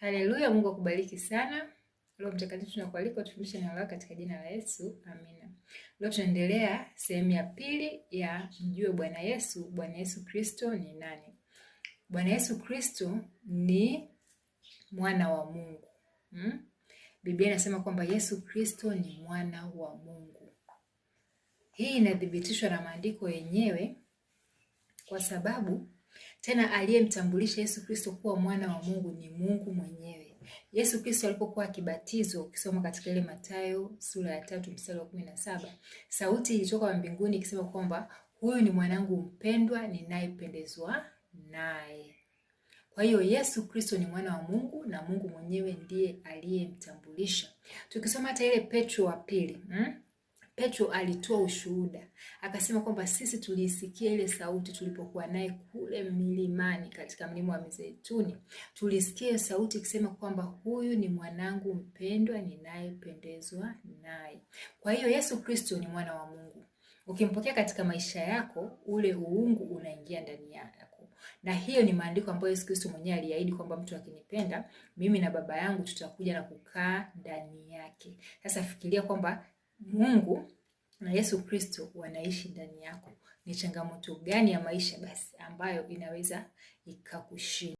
Haleluya, Mungu akubariki sana. Roho Mtakatifu tunakualika utufundishe neno lako katika jina la Yesu. Amina. Leo tunaendelea sehemu ya pili ya mjue Bwana Yesu. Bwana Yesu Kristo ni nani? Bwana Yesu Kristo ni mwana wa Mungu. Biblia inasema kwamba Yesu Kristo ni mwana wa Mungu. Hii inathibitishwa na maandiko yenyewe kwa sababu tena aliyemtambulisha Yesu Kristo kuwa mwana wa Mungu ni Mungu mwenyewe. Yesu Kristo alipokuwa akibatizwa, ukisoma katika ile Mathayo sura ya 3 mstari wa 17, sauti ilitoka mbinguni ikisema kwamba huyu ni mwanangu mpendwa ninayependezwa naye. Kwa hiyo Yesu Kristo ni mwana wa Mungu na Mungu mwenyewe ndiye aliyemtambulisha. Tukisoma hata ile Petro wa pili, Petro alitoa ushuhuda akasema kwamba sisi tuliisikia ile sauti tulipokuwa naye kule milimani katika mlima wa Mizeituni, tulisikia sauti ikisema kwamba huyu ni mwanangu mpendwa ninayependezwa naye. Kwa hiyo Yesu Kristo ni mwana wa Mungu. Ukimpokea katika maisha yako, ule uungu unaingia ndani yako, na hiyo ni maandiko ambayo Yesu Kristo mwenyewe aliahidi kwamba mtu akinipenda mimi na Baba yangu tutakuja na kukaa ndani yake. Sasa fikiria kwamba Mungu na Yesu Kristo wanaishi ndani yako. Ni changamoto gani ya maisha basi ambayo inaweza ikakushinda?